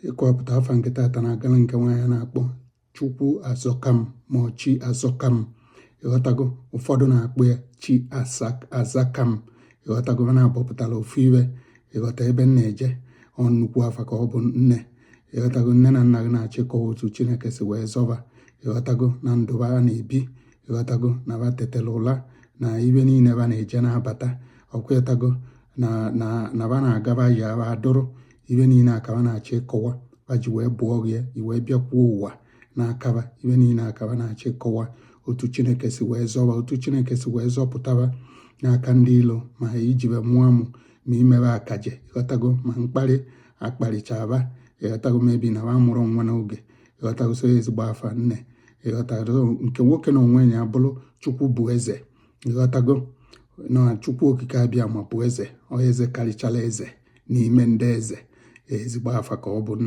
Ịkọwapụta afa nke tata na-agala nke nwaanyị a na-akpọ Chukwu Azọkam ma ọ Chi Azọkam. Ịghọtago? Ụfọdụ na-akpọ ya Chi Azakam. Ịghọtago? Mana abọpụtara ofu ibe. Ịghọta ebe m na-eje? Ọ nnukwu afa ka ọ bụ, nne. Ịghọtago? Nne na nna gị na-achọ ịkọwa otu Chineke si wee zọba. Ịghọtago? Na ndụba a na-ebi. Ịghọtago? Na ba tetara ụla na ibe niile ba na-eje na-abata. Ọkwetago na na na ba na-agaba ya ba adụrụ ibe niile akaba na-achọ ịkọwa ba ji wee bụọ gị ya i wee bịakwuo ụwa n'akaba ibe niile akaba na-achọ ịkọwa otu Chineke si wee zọba, otu Chineke si wee zọpụtaba n'aka ndị ilo, ma ijibe mụọ amụ, ma imebe akaje. Ịghọtago? Ma mkparị akparịchaba. Ịghọtago? Mebi na ba mụrụ nwa n'oge. Ịghọtago? So ezigbo afa, nne. Ịghọtago? Nke nwoke na onwe ya bụrụ Chukwu bụ eze. Ịghọtago? Na Chukwu Okike Abịa ma bụ eze, ọ eze karịchara eze n'ime ndị eze. Ezigbo afa ka ọ bụ, nna.